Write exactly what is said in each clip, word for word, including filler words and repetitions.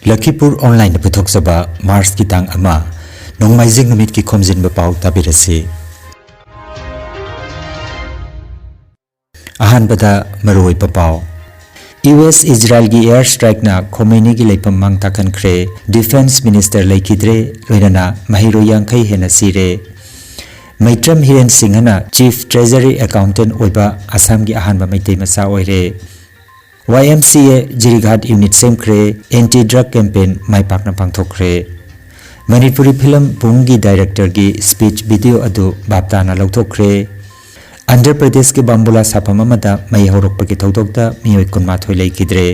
ꯂꯈꯤꯄꯨꯔ ꯑꯣꯟꯂꯥꯏꯟꯗ ꯄꯨꯊꯣꯛꯆꯕ ꯃꯥꯔꯆꯀꯤ ꯇꯥꯡ ꯑꯃ, ꯅꯣꯡꯃꯥꯏꯖꯤꯡ ꯅꯨꯃꯤꯠꯀꯤ ꯈꯣꯝꯖꯤꯟꯕ ꯄꯥꯎ ꯇꯥꯕꯤꯔꯁꯤ꯫ ꯑꯍꯥꯟꯕꯗ ꯃꯔꯨꯑꯣꯏꯕ ꯄꯥꯎ꯫ ꯌꯨ ꯑꯦꯁ ꯏꯖꯔꯥꯏꯜꯒꯤ ꯑꯦꯌꯔ ꯁ꯭ꯇ꯭ꯔꯥꯏꯛꯅ ꯈꯣꯃꯩꯅꯤꯒꯤ ꯂꯩꯐꯝ ꯃꯥꯡ ꯇꯥꯛꯍꯟꯈ꯭ꯔꯦ꯫ ꯗꯤꯐꯦꯟꯁ ꯃꯤꯅꯤꯁꯇꯔ ꯂꯩꯈꯤꯗ꯭ꯔꯦ, ꯂꯣꯏꯅꯅ ꯃꯍꯩꯔꯣꯏ ꯌꯥꯡꯈꯩ ꯍꯦꯟꯅ ꯁꯤꯔꯦ꯫ ꯃꯩꯇ꯭ꯔꯝ ꯍꯤꯔꯦꯟ ꯁꯤꯡꯍꯅ ꯆꯤꯐ ꯇ꯭ꯔꯦꯖꯔꯤ ꯑꯦꯀꯥꯎꯟꯇꯦꯟ ꯑꯣꯏꯕ ꯑꯁꯥꯝꯒꯤ ꯑꯍꯥꯟꯕ ꯃꯩꯇꯩ ꯃꯆꯥ ꯑꯣꯏꯔꯦ꯫ ꯋꯥꯏ ꯑꯦꯝ ꯁꯤ ꯑꯦ ꯖꯤꯔꯤꯘꯥꯠ ꯌꯨꯅꯤꯠ ꯁꯦꯝꯈ꯭ꯔꯦ꯫ ꯑꯦꯟꯇꯤ ꯗ꯭ꯔꯒ ꯀꯦꯝꯄꯦꯟ ꯃꯥꯏ ꯄꯥꯛꯅ ꯄꯥꯡꯊꯣꯛꯈ꯭ꯔꯦ꯫ ꯃꯅꯤꯄꯨꯔꯤ ꯐꯤꯂꯝ ꯕꯨꯡꯒꯤ ꯗꯥꯏꯔꯦꯛꯇꯔꯒꯤ ꯁ꯭ꯄꯤꯆ ꯚꯤꯗꯤꯑꯣ ꯑꯗꯨ ꯚꯥꯞ ꯇꯥꯅ ꯂꯧꯊꯣꯛꯈ꯭ꯔꯦ꯫ ꯑꯟꯙ꯭ꯔ ꯄ꯭ꯔꯗꯦꯁꯀꯤ ꯕꯥꯝꯕꯨꯂꯥ ꯁꯥꯐꯝ ꯑꯃꯗ ꯃꯩ ꯍꯧꯔꯛꯄꯒꯤ ꯊꯧꯗꯣꯛꯇ ꯃꯤꯑꯣꯏ ꯀꯨꯟꯃꯥꯊꯣꯏ ꯂꯩꯈꯤꯗ꯭ꯔꯦ꯫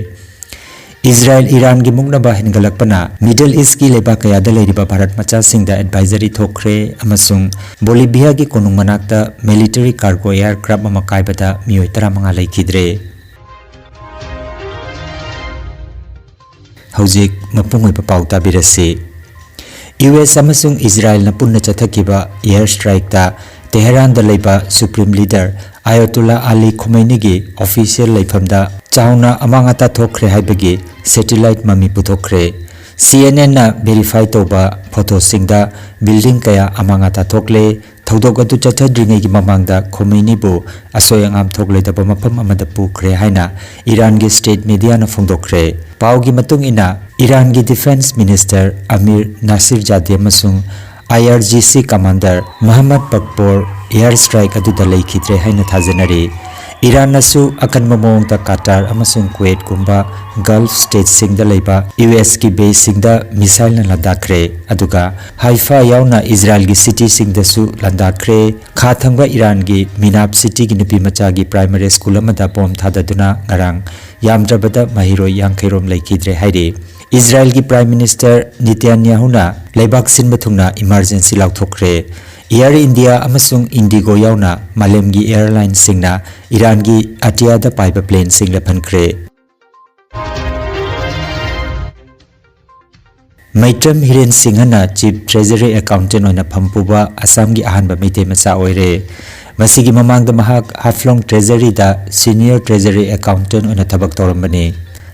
ꯏꯖꯔꯥꯏꯜ ꯏꯔꯥꯟꯒꯤ ꯃꯨꯛꯅꯕ ꯍꯦꯟꯒꯠꯂꯛꯄꯅ ꯃꯤꯗꯜ ꯏꯁ꯭ꯠꯀꯤ ꯂꯩꯕꯥꯛ ꯀꯌꯥꯗ ꯂꯩꯔꯤꯕ ꯚꯥꯔꯠ ꯃꯆꯥꯁꯤꯡꯗ ꯑꯦꯗꯚꯥꯏꯖꯔꯤ ꯊꯣꯛꯈ꯭ꯔꯦ ꯑꯃꯁꯨꯡ ꯕꯣꯂꯤꯚꯤꯌꯥꯒꯤ ꯀꯣꯅꯨꯡ ꯃꯅꯥꯛꯇ ꯃꯤꯂꯤꯇꯔꯤ ꯀꯥꯔꯒꯣ ꯑꯦꯌꯔꯀ꯭ꯔꯥꯐ ꯑꯃ ꯀꯥꯏꯕꯗ ꯃꯤꯑꯣꯏ ꯇꯔꯥꯃꯉꯥ ꯂꯩꯈꯤꯗ꯭ꯔꯦ꯫ ꯍꯧꯖꯤꯛ ꯃꯄꯨꯡ ꯑꯣꯏꯕ ꯄꯥꯎ ꯇꯥꯕꯤꯔꯁꯤ꯫ ꯌꯨ ꯑꯦꯁ ꯑꯃꯁꯨꯡ ꯏꯖꯔꯥꯏꯜꯅ ꯄꯨꯟꯅ ꯆꯠꯊꯈꯤꯕ ꯑꯦꯌꯔ ꯁ꯭ꯇ꯭ꯔꯥꯏꯛꯇ ꯇꯦꯍꯔꯥꯟꯗ ꯂꯩꯕ ꯁꯨꯄ꯭ꯔꯤꯝ ꯂꯤꯗꯔ ꯑꯥꯌꯇꯣꯜꯂꯥ ꯑꯂꯤ ꯈꯣꯃꯩꯅꯤꯒꯤ ꯑꯣꯐꯤꯁꯤꯌꯦꯜ ꯂꯩꯐꯝꯗ ꯆꯥꯎꯅ ꯑꯃꯥꯡ ꯑꯇꯥ ꯊꯣꯛꯈ꯭ꯔꯦ ꯍꯥꯏꯕꯒꯤ ꯁꯦꯇꯤꯂꯥꯏꯠ ꯃꯃꯤ ꯄꯨꯊꯣꯛꯈ꯭ꯔꯦ꯫ ꯁꯤ ꯑꯦꯟ ꯑꯦꯟꯅ ꯚꯦꯔꯤꯐꯥꯏ ꯇꯧꯕ ꯐꯣꯇꯣꯁꯤꯡꯗ ꯕꯤꯜꯗꯤꯡ ꯀꯌꯥ ꯑꯃꯥꯡ ꯑꯇꯥ ꯊꯣꯛꯂꯦ꯫ ꯊꯧꯗꯣꯛ ꯑꯗꯨ ꯆꯠꯊꯗ꯭ꯔꯤꯉꯩꯒꯤ ꯃꯃꯥꯡꯗ ꯈꯣꯃꯩꯅꯤꯕꯨ ꯑꯁꯣꯏ ꯑꯉꯥꯝ ꯊꯣꯛꯂꯣꯏꯗꯕ ꯃꯐꯝ ꯑꯃꯗ ꯄꯨꯈ꯭ꯔꯦ ꯍꯥꯏꯅ ꯏꯔꯥꯟꯒꯤ ꯁ꯭ꯇꯦꯠ ꯃꯤꯗꯤꯌꯥꯅ ꯐꯣꯡꯗꯣꯛꯈ꯭ꯔꯦ꯫ ꯄꯥꯎꯒꯤ ꯃꯇꯨꯡ ꯏꯟꯅ, ꯏꯔꯥꯟꯒꯤ defence minister Amir Nasir Zadeh ꯑꯃꯁꯨꯡ I R G C commander Mohammad Pakpour air strike ꯑꯗꯨꯗ ꯂꯩꯈꯤꯗ꯭ꯔꯦ ꯍꯥꯏꯅ ꯊꯥꯖꯅꯔꯤ꯫ ꯏꯔꯥꯟꯅꯁꯨ ꯑꯀꯟꯕ ꯃꯑꯣꯡꯗ ꯀꯇꯥꯔ ꯑꯃꯁꯨꯡ ꯀꯨꯋꯦꯠꯀꯨꯝꯕ ꯒꯜꯐ ꯁ꯭ꯇꯦꯠꯁꯤꯡꯗ ꯂꯩꯕ ꯌꯨ ꯑꯦꯁꯀꯤ ꯕꯦꯁꯁꯤꯡꯗ ꯃꯤꯁꯥꯏꯜꯅ ꯂꯥꯟꯗꯥꯈ꯭ꯔꯦ, ꯑꯗꯨꯒ ꯍꯥꯏꯐꯥ ꯌꯥꯎꯅ ꯏꯖꯔꯥꯏꯜꯒꯤ ꯁꯤꯇꯤꯁꯤꯡꯗꯁꯨ ꯂꯥꯟꯗꯥꯈ꯭ꯔꯦ꯫ ꯈꯥ ꯊꯪꯕ ꯏꯔꯥꯟꯒꯤ ꯃꯤꯅꯥꯞ ꯁꯤꯇꯤꯒꯤ ꯅꯨꯄꯤ ꯃꯆꯥꯒꯤ ꯄ꯭ꯔꯥꯏꯃꯔꯤ ꯁ꯭ꯀꯨꯜ ꯑꯃꯗ ꯕꯣꯝ ꯊꯥꯗꯗꯨꯅ ꯉꯔꯥꯡ ꯌꯥꯝꯗ꯭ꯔꯕꯗ ꯃꯍꯩꯔꯣꯏ ꯌꯥꯡꯈꯩ ꯔꯣꯝ ꯂꯩꯈꯤꯗ꯭ꯔꯦ ꯍꯥꯏꯔꯤ꯫ ꯏꯖꯔꯥꯏꯜꯒꯤ ꯄ꯭ꯔꯥꯏꯝ ꯃꯤꯅꯤꯁꯇꯔ ꯅꯤꯇꯥꯟꯌꯥꯍꯨꯅ ꯂꯩꯕꯥꯛ ꯁꯤꯟꯕ ꯊꯨꯡꯅ ꯏꯃꯥꯔꯖꯦꯟꯁꯤ ꯂꯥꯎꯊꯣꯛꯈ꯭ꯔꯦ꯫ ꯑꯦꯌꯔ ꯏꯟꯗꯤꯌꯥ ꯑꯃꯁꯨꯡ ꯏꯟꯗꯤꯒꯣ ꯌꯥꯎꯅ ꯃꯥꯂꯦꯝꯒꯤ ꯑꯦꯌꯔꯂꯥꯏꯟꯁꯤꯡꯅ ꯏꯔꯥꯟꯒꯤ ꯑꯇꯤꯌꯥꯗ ꯄꯥꯏꯕ ꯄ꯭ꯂꯦꯟꯁꯤꯡ ꯂꯦꯞꯍꯟꯈ꯭ꯔꯦ꯫ ꯃꯩꯇ꯭ꯔꯝ ꯍꯤꯔꯦꯟ ꯁꯤꯡꯍꯅ ꯆꯤꯐ ꯇ꯭ꯔꯦꯖꯔꯤ ꯑꯦꯀꯥꯎꯟꯇꯦꯟ ꯑꯣꯏꯅ ꯐꯝ ꯄꯨꯕ ꯑꯁꯥꯝꯒꯤ ꯑꯍꯥꯟꯕ ꯃꯩꯇꯩ ꯃꯆꯥ ꯑꯣꯏꯔꯦ꯫ ꯃꯁꯤꯒꯤ ꯃꯃꯥꯡꯗ ꯃꯍꯥꯛ ꯍꯥꯐꯂꯣꯡ ꯇ꯭ꯔꯦꯖꯔꯤꯗ ꯁꯤꯅꯤꯌꯔ ꯇ꯭ꯔꯦꯖꯔꯤ ꯑꯦꯀꯥꯎꯟꯇꯦꯟ ꯑꯣꯏꯅ ꯊꯕꯛ ꯇꯧꯔꯝꯕꯅꯤ꯫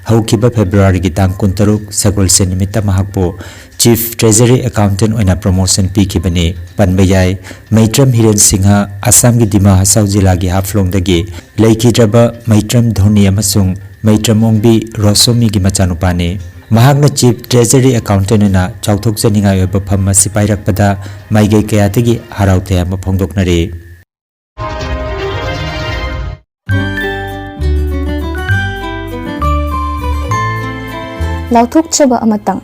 ꯍꯧꯈꯤꯕ ꯐꯦꯕ꯭ꯔꯨꯋꯥꯔꯤꯒꯤ ꯇꯥꯡ ꯀꯨꯟꯇꯔꯨꯛ, ꯁꯒꯣꯜꯁꯦꯟ ꯅꯨꯃꯤꯠꯇ ꯃꯍꯥꯛꯄꯨ Chief Treasury Accountant ꯑꯣꯏꯅ promotion ꯄꯤꯈꯤꯕꯅꯤ꯫ ꯄꯟꯕ ꯌꯥꯏ, ꯃꯩꯇ꯭ꯔꯝ ꯍꯤꯔꯦꯟ ꯁꯤꯡꯍ ꯑꯁꯥꯝꯒꯤ ꯗꯤꯃꯥ ꯍꯁꯥꯎ ꯖꯤꯂꯥꯒꯤ ꯍꯥꯐꯂꯣꯡꯗꯒꯤ ꯂꯩꯈꯤꯗ꯭ꯔꯕ ꯃꯩꯇ꯭ꯔꯝ ꯙꯣꯅꯤ ꯑꯃꯁꯨꯡ ꯃꯩꯇ꯭ꯔꯝ ꯑꯣꯡꯕꯤ ꯔꯣꯁꯣꯃꯤꯒꯤ ꯃꯆꯥꯅꯨꯄꯥꯅꯤ꯫ ꯃꯍꯥꯛꯅ Chief Treasury Accountant ꯑꯣꯏꯅ ꯆꯥꯎꯊꯣꯛꯆꯅꯤꯡꯉꯥꯏ ꯑꯣꯏꯕ ꯐꯝ ꯑꯁꯤ ꯄꯥꯏꯔꯛꯄꯗ ꯃꯥꯏꯀꯩ ꯀꯌꯥꯗꯒꯤ ꯍꯔꯥꯎ ꯇꯌꯥꯝꯕ ꯐꯣꯡꯗꯣꯛꯅꯔꯤ꯫ ꯂꯥꯎꯊꯣꯛꯆꯕ ꯑꯃꯇꯪ꯫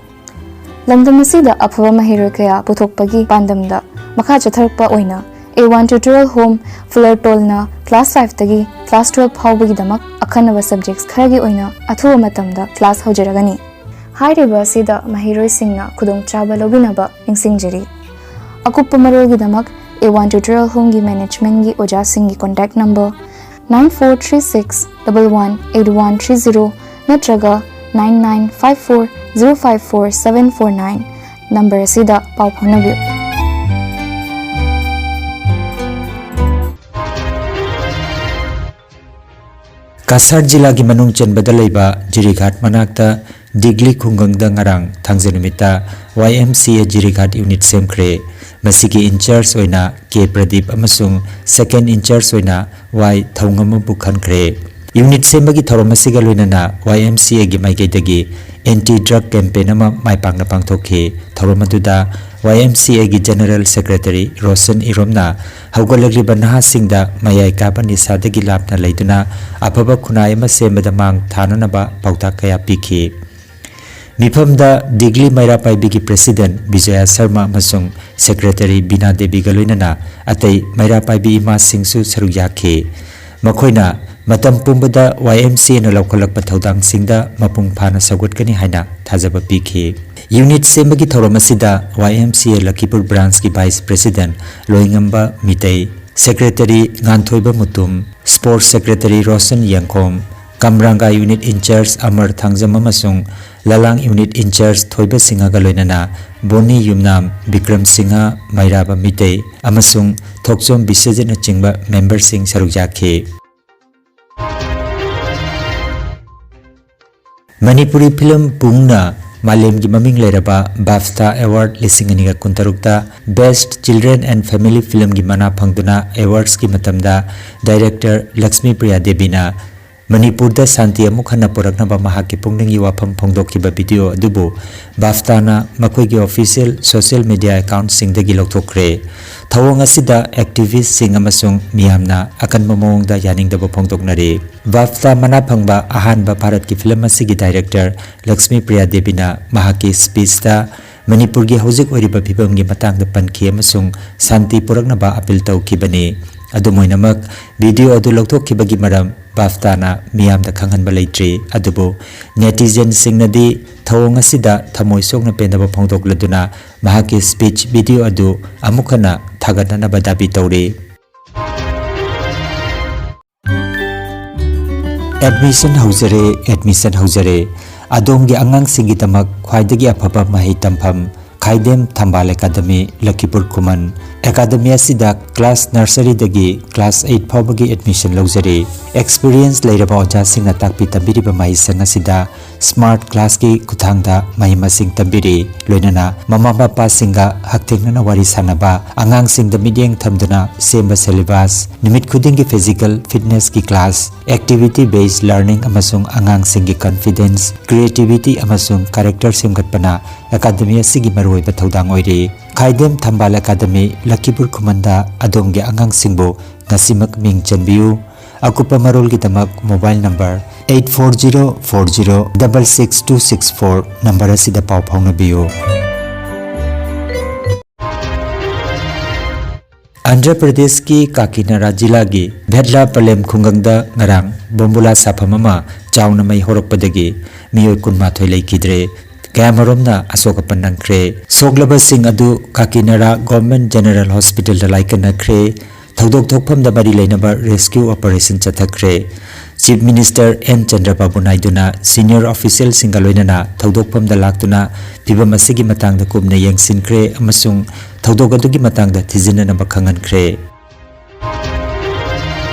ꯂꯝꯗꯝ ꯑꯁꯤꯗ ꯑꯐꯕ ꯃꯍꯩꯔꯣꯏ ꯀꯌꯥ ꯄꯨꯊꯣꯛꯄꯒꯤ ꯄꯥꯟꯗꯝꯗ ꯃꯈꯥ ꯆꯠꯊꯔꯛꯄ ꯑꯣꯏꯅ A one Tutorial Home, ꯐꯨꯂꯔꯇꯣꯜꯅ class five ꯇꯒꯤ class twelve ꯐꯥꯎꯕꯒꯤꯗꯃꯛ ꯑꯈꯟꯅꯕ subjects ꯈꯔꯒꯤ ꯑꯣꯏꯅ ꯑꯊꯨꯕ ꯃꯇꯝꯗ class ꯍꯧꯖꯔꯒꯅꯤ꯫ ꯍꯥꯏꯔꯤꯕ ꯑꯁꯤꯗ ꯃꯍꯩꯔꯣꯏꯁꯤꯡꯅ ꯈꯨꯗꯣꯡꯆꯥꯕ ꯂꯧꯕꯤꯅꯕ ꯅꯤꯡꯁꯤꯡꯖꯔꯤ꯫ ꯑꯀꯨꯞꯄ ꯃꯔꯣꯜꯒꯤꯗꯃꯛ A one Tutorial Home ꯒꯤ management ꯀꯤ ꯑꯣꯖꯥꯁꯤꯡꯒꯤ contact number nine four three six double one eight one three zero ꯅꯠꯇ꯭ꯔꯒ nine nine five four zero five four seven four nine number ꯑꯁꯤꯗ ꯄꯥꯎ ꯐꯥꯎꯅꯕꯤꯌꯨ꯫ ꯀꯁꯥꯔ ꯖꯤꯂꯥꯒꯤ ꯃꯅꯨꯡ ꯆꯟꯕꯗ ꯂꯩꯕ ꯖꯤꯔꯤꯘꯥꯠ ꯃꯅꯥꯛꯇ ꯗꯤꯒꯂꯤ ꯈꯨꯡꯒꯪꯗ ꯉꯔꯥꯡ ꯊꯥꯡꯖ ꯅꯨꯃꯤꯠꯇ Y M C A ꯖꯤꯔꯤꯘꯥꯠ unit ꯁꯦꯝꯈ꯭ꯔꯦ꯫ ꯃꯁꯤꯒꯤ in charge ꯑꯣꯏꯅ K ꯄ꯭ꯔꯗꯤꯞ ꯑꯃꯁꯨꯡ second in charge ꯑꯣꯏꯅ Y ꯊꯧꯉꯝꯕꯨ ꯈꯟꯈ꯭ꯔꯦ꯫ Unit ꯁꯦꯝꯕꯒꯤ ꯊꯧꯔꯝ ꯑꯁꯤꯒ ꯂꯣꯏꯅꯅ Y M C A ꯒꯤ ꯃꯥꯏꯀꯩꯗꯒꯤ anti drug campaign ꯑꯃ ꯃꯥꯏ ꯄꯥꯛꯅ ꯄꯥꯡꯊꯣꯛꯈꯤ꯫ ꯊꯧꯔꯝ ꯑꯗꯨꯗ Y M C A ꯒꯤ General Secretary ꯔꯣꯁꯟ ꯏꯔꯣꯝꯅ ꯍꯧꯒꯠꯂꯛꯂꯤꯕ ꯅꯍꯥꯁꯤꯡꯗ ꯃꯌꯥꯏ ꯀꯥꯕ ꯅꯤꯁꯥꯗꯒꯤ ꯂꯥꯞꯅ ꯂꯩꯗꯨꯅ ꯑꯐꯕ ꯈꯨꯟꯅꯥꯏ ꯑꯃ ꯁꯦꯝꯕꯗ ꯃꯥꯡ ꯊꯥꯅꯅꯕ ꯄꯥꯎꯇꯥꯛ ꯀꯌꯥ ꯄꯤꯈꯤ꯫ ꯃꯤꯐꯝꯗ ꯗꯤꯒꯂꯤ ꯃꯩꯔꯥ ꯄꯥꯏꯕꯤꯒꯤ President ꯕꯤꯖꯌꯥ ꯁꯔꯃ ꯑꯃꯁꯨꯡ Secretary ꯕꯤꯅꯥ ꯗꯦꯕꯤꯒ ꯂꯣꯏꯅꯅ ꯑꯇꯩ ꯃꯩꯔꯥ ꯄꯥꯏꯕꯤ ꯏꯃꯥꯁꯤꯡꯁꯨ ꯁꯔꯨꯛ ꯌꯥꯈꯤ꯫ ꯃꯈꯣꯏꯅ ꯃꯇꯝ ꯄꯨꯝꯕꯗ Y M C A ꯅ ꯂꯧꯈꯠꯂꯛꯄ ꯊꯧꯗꯥꯡꯁꯤꯡꯗ ꯃꯄꯨꯡ ꯐꯥꯅ ꯁꯧꯒꯠꯀꯅꯤ ꯍꯥꯏꯅ ꯊꯥꯖꯕ ꯄꯤꯈꯤ꯫ Unit ꯁꯦꯝꯕꯒꯤ ꯊꯧꯔꯝ ꯑꯁꯤꯗ Y M C A ꯂꯈꯤꯄꯨꯔ branch ꯀꯤ Vice President ꯂꯣꯏꯉꯝꯕ Meitei, Secretary ꯉꯥꯟꯊꯣꯏꯕ Mutum, Sports Secretary Roshan ꯌꯦꯡꯈꯣꯝ, ꯀꯝꯔꯥꯡꯒꯥ unit in charge ꯑꯃꯔ ꯊꯥꯡꯖꯝ ꯑꯃꯁꯨꯡ ꯂꯂꯥꯡ unit in charge ꯊꯣꯏꯕ ꯁꯤꯡꯍꯒ ꯂꯣꯏꯅꯅ ꯕꯣꯅꯤ ꯌꯨꯝꯅꯥꯝ, ꯕꯤꯀ꯭ꯔꯝ ꯁꯤꯡꯍ, ꯃꯩꯔꯥꯕ ꯃꯤꯇꯩ ꯑꯃꯁꯨꯡ ꯊꯣꯛꯆꯣꯝ ꯕꯤꯁ꯭ꯋꯖꯤꯠꯅꯆꯤꯡꯕ member ꯁꯤꯡ ꯁꯔꯨꯛ ꯌꯥꯈꯤ꯫ ꯃꯅꯤꯄꯨꯔꯤ ꯐꯤꯂꯝ ꯄꯨꯡꯅ ꯃꯥꯂꯦꯝꯒꯤ ꯃꯃꯤꯡ ꯂꯩꯔꯕ BAFTA Award ꯂꯤꯁꯤꯡ ꯑꯅꯤꯒ ꯀꯨꯟꯇꯔꯨꯛꯇ Best Children and Family Filmꯒꯤ ꯃꯅꯥ ꯐꯪꯗꯨꯅ awardsꯀꯤ ꯃꯇꯝꯗ director ꯂꯛꯁꯃꯤ ꯄ꯭ꯔꯤꯌꯥ ꯗꯦꯕꯤꯅ ꯃꯅꯤꯄꯨꯔꯗ ꯁꯥꯟꯇꯤ ꯑꯃꯨꯛ ꯍꯟꯅ ꯄꯨꯔꯛꯅꯕ ꯃꯍꯥꯛꯀꯤ ꯄꯨꯛꯅꯤꯡꯒꯤ ꯋꯥꯐꯝ ꯐꯣꯡꯗꯣꯛꯈꯤꯕ video ꯑꯗꯨꯕꯨ BAFTAꯅ ꯃꯈꯣꯏꯒꯤ official social media accountꯁꯤꯡꯗꯒꯤ ꯂꯧꯊꯣꯛꯈ꯭ꯔꯦ꯫ ꯊꯧꯑꯣꯡ ꯑꯁꯤꯗ activistꯁꯤꯡ ꯑꯃꯁꯨꯡ ꯃꯤꯌꯥꯝꯅ ꯑꯀꯟꯕ ꯃꯑꯣꯡꯗ ꯌꯥꯅꯤꯡꯗꯕ ꯐꯣꯡꯗꯣꯛꯅꯔꯤ꯫ BAFTA ꯃꯅꯥ ꯐꯪꯕ ꯑꯍꯥꯟꯕ ꯚꯥꯔꯠꯀꯤ ꯐꯤꯂꯝ ꯑꯁꯤꯒꯤ director ꯂꯛꯁꯃꯤ ꯄ꯭ꯔꯤꯌꯥ ꯗꯦꯕꯤꯅ ꯃꯍꯥꯛꯀꯤ speechꯇ ꯃꯅꯤꯄꯨꯔꯒꯤ ꯍꯧꯖꯤꯛ ꯑꯣꯏꯔꯤꯕ ꯐꯤꯕꯝꯒꯤ ꯃꯇꯥꯡꯗ ꯄꯟꯈꯤ ꯑꯃꯁꯨꯡ ꯁꯥꯟꯇꯤ ꯄꯨꯔꯛꯅꯕ appeal ꯇꯧꯈꯤꯕꯅꯤ꯫ ꯑꯗꯨꯝ ꯑꯣꯏꯅꯃꯛ, video ꯑꯗꯨ ꯂꯧꯊꯣꯛꯈꯤꯕꯒꯤ ꯃꯔꯝ BAFTAꯅ ꯃꯤꯌꯥꯝꯗ ꯈꯪꯍꯟꯕ ꯂꯩꯇ꯭ꯔꯤ꯫ ꯑꯗꯨꯕꯨ netizenꯁꯤꯡꯅꯗꯤ ꯊꯧꯑꯣꯡ ꯑꯁꯤꯗ ꯊꯃꯣꯏ ꯁꯣꯛꯅ ꯄꯦꯟꯗꯕ ꯐꯣꯡꯗꯣꯛꯂꯗꯨꯅ ꯃꯍꯥꯛꯀꯤ speech video ꯑꯗꯨ ꯑꯃꯨꯛ ꯍꯟꯅ ꯊꯥꯒꯠꯅꯅꯕ ꯗꯥꯕꯤ ꯇꯧꯔꯤ꯫ Admission ꯍꯧꯖꯔꯦ, admission ꯍꯧꯖꯔꯦ꯫ ꯑꯗꯣꯝꯒꯤ ꯑꯉꯥꯡꯁꯤꯡꯒꯤꯗꯃꯛ ꯈ꯭ꯋꯥꯏꯗꯒꯤ ꯑꯐꯕ ꯃꯍꯩ ꯇꯝꯐꯝ, ꯈꯥꯏꯗꯦꯝ ꯊꯝꯕꯥꯜ ꯑꯦꯀꯥꯗꯃꯤ, ꯂꯈꯤꯄꯨꯔ ꯈꯨꯃꯟ꯫ ꯑꯦꯀꯥꯗꯃꯤ ꯑꯁꯤꯗ class nurseryꯗꯒꯤ class eight ꯐꯥꯎꯕꯒꯤ admission ꯂꯧꯖꯔꯤ꯫ Experience ꯂꯩꯔꯕ ꯑꯣꯖꯥꯁꯤꯡꯅ ꯇꯥꯛꯄꯤ ꯇꯝꯕꯤꯔꯤꯕ ꯃꯍꯩꯁꯪ ꯑꯁꯤꯗ smart classꯀꯤ ꯈꯨꯠꯊꯥꯡꯗ ꯃꯍꯩ ꯃꯁꯤꯡ ꯇꯝꯕꯤꯔꯤ꯫ ꯂꯣꯏꯅꯅ ꯃꯃꯥ ꯃꯄꯥꯁꯤꯡꯒ ꯍꯛꯊꯦꯡꯅꯅ ꯋꯥꯔꯤ ꯁꯥꯅꯕ, ꯑꯉꯥꯡꯁꯤꯡꯗ ꯃꯤꯠꯌꯦꯡ ꯊꯝꯗꯨꯅ ꯁꯦꯝꯕ syllabus, ꯅꯨꯃꯤꯠ ꯈꯨꯗꯤꯡꯒꯤ physical fitnessꯀꯤ class, activity based learning ꯑꯃꯁꯨꯡ ꯑꯉꯥꯡꯁꯤꯡꯒꯤ confidence, creativity ꯑꯃꯁꯨꯡ character ꯁꯦꯝꯒꯠꯄꯅ ꯑꯦꯀꯥꯗꯃꯤ ꯑꯁꯤꯒꯤ ꯃꯔꯨꯑꯣꯏꯕ ꯊꯧꯗꯥꯡ ꯑꯣꯏꯔꯤ꯫ ꯈꯥꯏꯗꯦꯝ ꯊꯝꯕꯥꯜ ꯑꯦꯀꯥꯗꯃꯤ, ꯂꯈꯤꯄꯨꯔ ꯈꯨꯃꯟꯗ ꯑꯗꯣꯝꯒꯤ ꯑꯉꯥꯡꯁꯤꯡꯕꯨ ꯉꯁꯤꯃꯛ ꯃꯤꯡ ꯆꯟꯕꯤꯌꯨ꯫ ꯑꯀꯨꯞꯄ ꯃꯔꯣꯜꯒꯤꯗꯃꯛ mobile number eight four zero four zero double six two six four number ꯑꯁꯤꯗ ꯄꯥꯎ ꯐꯥꯎꯅꯕꯤꯌꯨ꯫ ꯑꯟꯙ꯭ꯔ ꯄ꯭ꯔꯗꯦꯁꯀꯤ ꯀꯥꯀꯤꯅꯥꯔꯥ ꯖꯤꯂꯥꯒꯤ ꯚꯦꯗꯂꯥ ꯄꯂꯦꯝ ꯈꯨꯡꯒꯪꯗ ꯉꯔꯥꯡ ꯕꯣꯝꯕꯨꯂꯥ ꯁꯥꯐꯝ ꯑꯃ ꯆꯥꯎꯅ ꯃꯩ ꯍꯧꯔꯛꯄꯗꯒꯤ ꯃꯤꯑꯣꯏ ꯀꯨꯟꯃꯥꯊꯣꯏ ꯂꯩꯈꯤꯗ꯭ꯔꯦ, ꯀꯌꯥꯃꯔꯣꯝꯅ ꯑꯁꯣꯛ ꯑꯄꯟ ꯅꯪꯈ꯭ꯔꯦ꯫ ꯁꯣꯛꯂꯕꯁꯤꯡ ꯑꯗꯨ ꯀꯥꯀꯤꯅꯥꯔꯥ Government General Hospitalꯗ ꯂꯥꯏꯀꯠꯅꯈ꯭ꯔꯦ꯫ ꯊꯧꯗꯣꯛ ꯊꯣꯛꯐꯝꯗ ꯃꯔꯤ ꯂꯩꯅꯕ rescue operation ꯆꯠꯊꯈ꯭ꯔꯦ꯫ Chief Minister ꯑꯦꯟ ꯆꯟꯗ꯭ꯔꯕꯥꯕꯨ ꯅꯥꯏꯗꯨꯅ senior officialꯁꯤꯡꯒ ꯂꯣꯏꯅꯅ ꯊꯧꯗꯣꯛꯐꯝꯗ ꯂꯥꯛꯇꯨꯅ ꯐꯤꯚꯝ ꯑꯁꯤꯒꯤ ꯃꯇꯥꯡꯗ ꯀꯨꯞꯅ ꯌꯦꯡꯁꯤꯟꯈ꯭ꯔꯦ ꯑꯃꯁꯨꯡ ꯊꯧꯗꯣꯛ ꯑꯗꯨꯒꯤ ꯃꯇꯥꯡꯗ ꯊꯤꯖꯤꯟꯅꯅꯕ ꯈꯪꯍꯟꯈ꯭ꯔꯦ꯫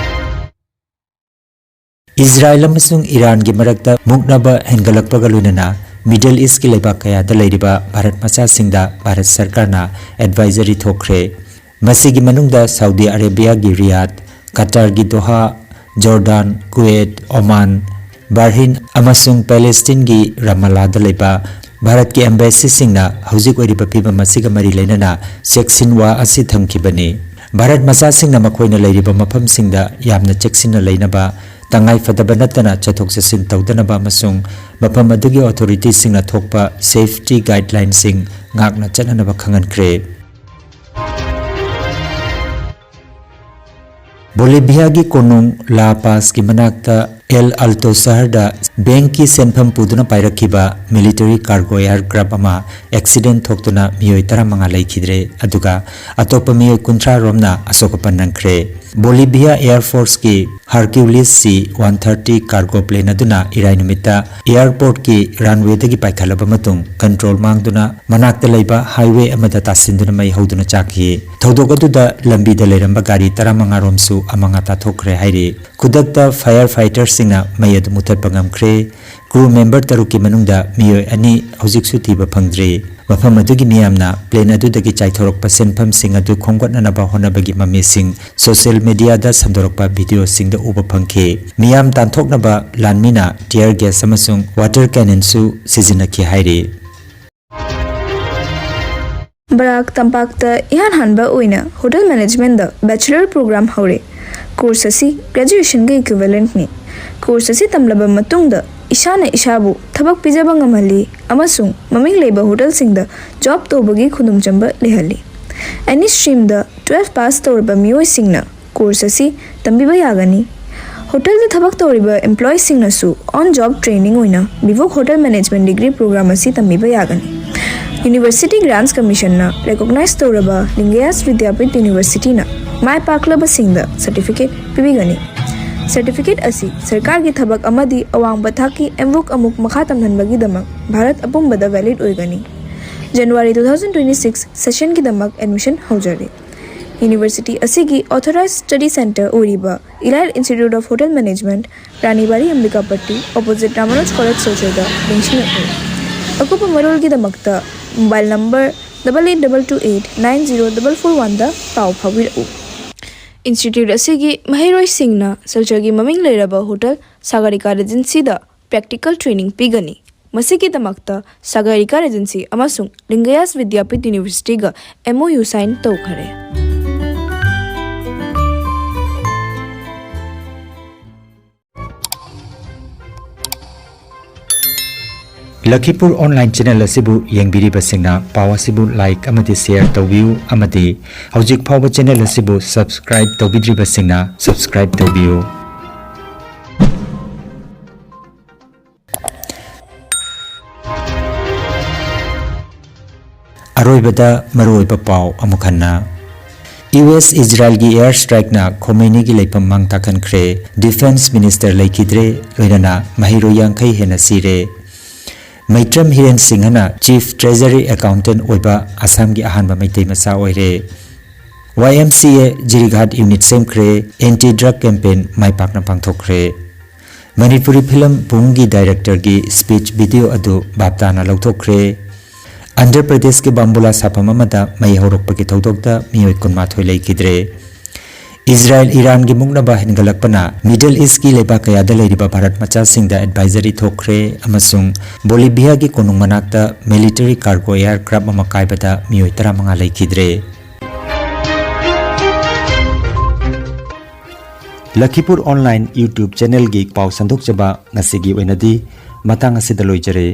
ꯏꯖꯔꯥꯌꯦꯜ ꯑꯃꯁꯨꯡ ꯏꯔꯥꯟꯒꯤ ꯃꯔꯛꯇ ꯃꯨꯛꯅꯕ ꯍꯦꯟꯒꯠꯂꯛꯄꯒ ꯂꯣꯏꯅꯅ Middle Eastꯀꯤ ꯂꯩꯕꯥꯛ ꯀꯌꯥꯗ ꯂꯩꯔꯤꯕ ꯚꯥꯔꯠ ꯃꯆꯥꯁꯤꯡꯗ ꯚꯥꯔꯠ ꯁꯔꯀꯥꯔꯅ advisory ꯊꯣꯛꯈ꯭ꯔꯦ꯫ ꯃꯁꯤꯒꯤ ꯃꯅꯨꯡꯗ ꯁꯥꯎꯗꯤ ꯑꯔꯦꯕꯤꯌꯥꯒꯤ ꯔꯤꯌꯥꯗ, ꯀꯇꯥꯔꯒꯤ ꯗꯣꯍꯥ, ꯖꯣꯔꯗꯥꯟ, ꯀꯨꯋꯦꯠ, ꯑꯣꯃꯥꯟ, ꯕꯥꯔꯍꯤꯟ ꯑꯃꯁꯨꯡ ꯄꯦꯂꯦꯁꯇꯤꯟꯒꯤ ꯔꯥꯃꯥꯂꯥꯗ ꯂꯩꯕ ꯚꯥꯔꯠꯀꯤ ꯑꯦꯝꯕꯦꯁꯤꯁꯤꯡꯅ ꯍꯧꯖꯤꯛ ꯑꯣꯏꯔꯤꯕ ꯐꯤꯚꯝ ꯑꯁꯤꯒ ꯃꯔꯤ ꯂꯩꯅꯅ ꯆꯦꯛꯁꯤꯟꯋꯥ ꯑꯁꯤ ꯊꯝꯈꯤꯕꯅꯤ꯫ ꯚꯥꯔꯠ ꯃꯆꯥꯁꯤꯡꯅ ꯃꯈꯣꯏꯅ ꯂꯩꯔꯤꯕ ꯃꯐꯝꯁꯤꯡꯗ ꯌꯥꯝꯅ ꯆꯦꯛꯁꯤꯟꯅ ꯂꯩꯅꯕ, ꯇꯉꯥꯏ ꯐꯗꯕ ꯅꯠꯇꯅ ꯆꯠꯊꯣꯛ ꯆꯠꯁꯤꯟ ꯇꯧꯗꯅꯕ ꯑꯃꯁꯨꯡ ꯃꯐꯝ ꯑꯗꯨꯒꯤ ꯑꯣꯊꯣꯔꯤꯇꯤꯁꯤꯡꯅ ꯊꯣꯛꯄ safety guidelinesꯁꯤꯡ ꯉꯥꯛꯅ ꯆꯠꯅꯅꯕ ꯈꯪꯍꯟꯈ꯭ꯔꯦ꯫ ꯕꯣꯂꯤꯚꯤꯌꯥꯒꯤ ꯀꯣꯅꯨꯡ ꯂꯥ ꯄꯥꯁꯀꯤ ꯃꯅꯥꯛꯇ ꯑꯦꯜ ꯑꯜꯇꯣ ꯁꯍꯔꯗ ꯕꯦꯡꯛꯀꯤ ꯁꯦꯟꯐꯝ ꯄꯨꯗꯨꯅ ꯄꯥꯏꯔꯛꯈꯤꯕ military cargo aircraft ꯑꯃ accident ꯊꯣꯛꯇꯨꯅ ꯃꯤꯑꯣꯏ ꯇꯔꯥꯃꯉꯥ ꯂꯩꯈꯤꯗ꯭ꯔꯦ, ꯑꯗꯨꯒ ꯑꯇꯣꯞꯄ ꯃꯤꯑꯣꯏ ꯀꯨꯟꯊ꯭ꯔꯥ ꯔꯣꯝꯅ ꯑꯁꯣꯛ ꯑꯄꯟ ꯅꯪꯈ꯭ꯔꯦ꯫ ꯕꯣꯂꯤꯚꯤꯌꯥ Air Forceꯀꯤ Hercules C one thirty cargo plane ꯑꯗꯨꯅ ꯏꯔꯥꯏ ꯅꯨꯃꯤꯠꯇ airportꯀꯤ runwayꯗꯒꯤ ꯄꯥꯏꯈꯠꯂꯕ ꯃꯇꯨꯡ control ꯃꯥꯡꯗꯨꯅ ꯃꯅꯥꯛꯇ ꯂꯩꯕ highway ꯑꯃꯗ ꯇꯥꯁꯤꯟꯗꯨꯅ ꯃꯩ ꯍꯧꯗꯨꯅ ꯆꯥꯛꯈꯤ꯫ ꯊꯧꯗꯣꯛ ꯑꯗꯨꯗ ꯂꯝꯕꯤꯗ ꯂꯩꯔꯝꯕ ꯒꯥꯔꯤ ꯇꯔꯥꯃꯉꯥ ꯔꯣꯝꯁꯨ ꯑꯃꯥꯡ ꯑꯇꯥ ꯊꯣꯛꯈ꯭ꯔꯦ ꯍꯥꯏꯔꯤ꯫ ꯈꯨꯗꯛꯇ fire fighterꯁꯤꯡꯅ ꯃꯩ ꯑꯗꯨ ꯃꯨꯊꯠꯄ ꯉꯝꯈ꯭ꯔꯦ꯫ Crew member ꯇꯔꯨꯛꯀꯤ ꯃꯅꯨꯡꯗ ꯃꯤꯑꯣꯏ ꯑꯅꯤ ꯍꯧꯖꯤꯛꯁꯨ ꯊꯤꯕ ꯐꯪꯗ꯭ꯔꯤ꯫ ꯃꯐꯝ ꯑꯗꯨꯒꯤ ꯃꯤꯌꯥꯝꯅ plane ꯑꯗꯨꯗꯒꯤ ꯆꯥꯏꯊꯣꯔꯛꯄ ꯁꯦꯟꯐꯝꯁꯤꯡ ꯑꯗꯨ ꯈꯣꯝꯒꯠꯅꯅꯕ ꯍꯣꯠꯅꯕꯒꯤ ꯃꯃꯤꯁꯤꯡ social mediaꯗ ꯁꯟꯗꯣꯔꯛꯄ videoꯁꯤꯡꯗ ꯎꯕ ꯐꯪꯈꯤ꯫ ꯃꯤꯌꯥꯝ ꯇꯥꯟꯊꯣꯛꯅꯕ ꯂꯥꯟꯃꯤꯅ tear gas ꯑꯃꯁꯨꯡ water cannonꯁꯨ ꯁꯤꯖꯤꯟꯅꯈꯤ ꯍꯥꯏꯔꯤ꯫ ꯕꯔꯥꯛ ꯇꯝꯄꯥꯛꯇ ꯏꯍꯥꯟ ꯍꯥꯟꯕ ꯑꯣꯏꯅ hotel managementꯗ bachelor program ꯍꯧꯔꯦ꯫ Course ꯑꯁꯤ graduationꯒ equivalentꯅꯤ꯫ Course ꯑꯁꯤ ꯇꯝꯂꯕ ꯃꯇꯨꯡꯗ ꯏꯁꯥꯅ ꯏꯁꯥꯕꯨ ꯊꯕꯛ ꯄꯤꯖꯕ ꯉꯝꯍꯜꯂꯤ ꯑꯃꯁꯨꯡ ꯃꯃꯤꯡ ꯂꯩꯕ hotelꯁꯤꯡꯗ job ꯇꯧꯕꯒꯤ ꯈꯨꯗꯣꯡꯆꯥꯕ ꯂꯩꯍꯜꯂꯤ꯫ Any streamꯗ twelve pass ꯇꯧꯔꯕ ꯃꯤꯑꯣꯏꯁꯤꯡꯅ course ꯑꯁꯤ ꯇꯝꯕꯤꯕ ꯌꯥꯒꯅꯤ꯫ Hotelꯗ ꯊꯕꯛ ꯇꯧꯔꯤꯕ employeeꯁꯤꯡꯅꯁꯨ on job training ꯑꯣꯏꯅ Vivog Hotel Management degree program ꯑꯁꯤ ꯇꯝꯕꯤꯕ ꯌꯥꯒꯅꯤ꯫ University Grants Commissionꯅ recognize ꯇꯧꯔꯕ ꯂꯤꯡꯒꯌꯥꯁ ꯕꯤꯗ꯭ꯌꯥꯄꯤꯊ Universityꯅ ꯃꯥꯏ ꯄꯥꯛꯂꯕꯁꯤꯡꯗ certificate ꯄꯤꯕꯤꯒꯅꯤ꯫ Certificate ꯑꯁꯤ ꯁꯔꯀꯥꯔꯒꯤ ꯊꯕꯛ ꯑꯃꯗꯤ ꯑꯋꯥꯡꯕ ꯊꯥꯛꯀꯤ MVOC ꯑꯃꯨꯛ ꯃꯈꯥ ꯇꯝꯍꯟꯕꯒꯤꯗꯃꯛ ꯚꯥꯔꯠ ꯑꯄꯨꯝꯕꯗ valid ꯑꯣꯏꯒꯅꯤ꯫ January two thousand twenty six sessionꯒꯤꯗꯃꯛ admission ꯍꯧꯖꯔꯤ꯫ University ꯑꯁꯤꯒꯤ authorized study centre ꯑꯣꯏꯔꯤꯕ Elite Institute of Hotel Management, Ranibari Ambikapatti, opposite Ramanuj college ꯁꯤꯜꯆꯔꯗ ꯅꯤꯡꯁꯤꯡꯂꯛꯂꯤ꯫ ꯑꯀꯨꯞꯄ ꯃꯔꯣꯜꯒꯤꯗꯃꯛꯇ mobile number double eight double two eight nine zero double four one ꯗ ꯄꯥꯎ ꯐꯥꯎꯕꯤꯔꯛꯎ꯫ Institute ꯑꯁꯤꯒꯤ ꯃꯍꯩꯔꯣꯏꯁꯤꯡꯅ ꯁꯤꯜꯆꯔꯒꯤ ꯃꯃꯤꯡ ꯂꯩꯔꯕ ꯍꯣꯇꯦꯜ ꯁꯥꯒꯔꯤꯀꯥ ꯔꯦꯖꯦꯟꯁꯤꯗ practical training ꯄꯤꯒꯅꯤ꯫ ꯃꯁꯤꯒꯤꯗꯃꯛꯇ ꯁꯥꯒꯔꯤꯀꯥ ꯔꯦꯖꯦꯟꯁꯤ ꯑꯃꯁꯨꯡ ꯂꯤꯡꯒꯌꯥꯁ ꯕꯤꯗ꯭ꯌꯥꯄꯤꯊ ꯌꯨꯅꯤꯚꯔꯁꯤꯇꯤꯒ M O U sign ꯇꯧꯈꯔꯦ꯫ ꯂꯈꯤꯄꯨꯔ online channel ꯑꯁꯤꯕꯨ ꯌꯦꯡꯕꯤꯔꯤꯕꯁꯤꯡꯅ ꯄꯥꯎ ꯑꯁꯤꯕꯨ like ꯑꯃꯗꯤ share ꯇꯧꯕꯤꯌꯨ, ꯑꯃꯗꯤ ꯍꯧꯖꯤꯛ ꯐꯥꯎꯕ channel ꯑꯁꯤꯕꯨ subscribe ꯇꯧꯕꯤꯗ꯭ꯔꯤꯕꯁꯤꯡꯅ subscribe ꯇꯧꯕꯤꯌꯨ꯫ ꯑꯔꯣꯏꯕꯗ ꯃꯔꯨꯑꯣꯏꯕ ꯄꯥꯎ ꯑꯃꯨꯛ ꯍꯟꯅ꯫ ꯌꯨ ꯑꯦꯁ ꯏꯖꯔꯥꯏꯜꯒꯤ air strikeꯅ ꯈꯣꯃꯦꯅꯤꯒꯤ ꯂꯩꯐꯝ ꯃꯥꯡ ꯇꯥꯛꯍꯟꯈ꯭ꯔꯦ꯫ Defence minister ꯂꯩꯈꯤꯗ꯭ꯔꯦ, ꯂꯣꯏꯅꯅ ꯃꯍꯩꯔꯣꯏ ꯌꯥꯡꯈꯩ ꯍꯦꯟꯅ ꯁꯤꯔꯦ꯫ ꯃꯩꯇ꯭ꯔꯝ ꯍꯤꯔꯦꯟ ꯁꯤꯡꯍꯅ Chief Treasury Accountant ꯑꯣꯏꯕ ꯑꯁꯥꯝꯒꯤ ꯑꯍꯥꯟꯕ ꯃꯩꯇꯩ ꯃꯆꯥ ꯑꯣꯏꯔꯦ꯫ ꯋꯥꯏ ꯑꯦꯝ ꯁꯤ ꯑꯦ ꯖꯤꯔꯤꯘꯥꯠ unit ꯁꯦꯝꯈ꯭ꯔꯦ꯫ Anti drug campaign ꯃꯥꯏ ꯄꯥꯛꯅ ꯄꯥꯡꯊꯣꯛꯈ꯭ꯔꯦ꯫ ꯃꯅꯤꯄꯨꯔꯤ film ꯕꯨꯡꯒꯤ directorꯒꯤ speech video ꯑꯗꯨ ꯚꯥꯞ ꯇꯥꯅ ꯂꯧꯊꯣꯛꯈ꯭ꯔꯦ꯫ ꯑꯟꯙ꯭ꯔ ꯄ꯭ꯔꯗꯦꯁꯀꯤ ꯕꯥꯝꯕꯨꯂꯥ ꯁꯥꯐꯝ ꯑꯃꯗ ꯃꯩ ꯍꯧꯔꯛꯄꯒꯤ ꯊꯧꯗꯣꯛꯇ ꯃꯤꯑꯣꯏ ꯀꯨꯟꯃꯥꯊꯣꯏ ꯂꯩꯈꯤꯗ꯭ꯔꯦ꯫ ꯏꯖꯔꯥꯏꯜ ꯏꯔꯥꯟꯒꯤ ꯃꯨꯛꯅꯕ ꯍꯦꯟꯒꯠꯂꯛꯄꯅ Middle Eastꯀꯤ ꯂꯩꯕꯥꯛ ꯀꯌꯥꯗ ꯂꯩꯔꯤꯕ ꯚꯥꯔꯠ ꯃꯆꯥꯁꯤꯡꯗ advisory ꯊꯣꯛꯈ꯭ꯔꯦ, ꯑꯃꯁꯨꯡ ꯕꯣꯂꯤꯚꯤꯌꯥꯒꯤ ꯀꯣꯅꯨꯡ ꯃꯅꯥꯛꯇ military cargo aircraft ꯑꯃ ꯀꯥꯏꯕꯗ ꯃꯤꯑꯣꯏ ꯇꯔꯥꯃꯉꯥ ꯂꯩꯈꯤꯗ꯭ꯔꯦ꯫ ꯂꯈꯤꯄꯨꯔ online YouTube channelꯒꯤ ꯄꯥꯎ ꯁꯟꯗꯣꯛꯆꯕ ꯉꯁꯤꯒꯤ ꯑꯣꯏꯅꯗꯤ ꯃꯇꯥꯡ ꯑꯁꯤꯗ ꯂꯣꯏꯖꯔꯦ꯫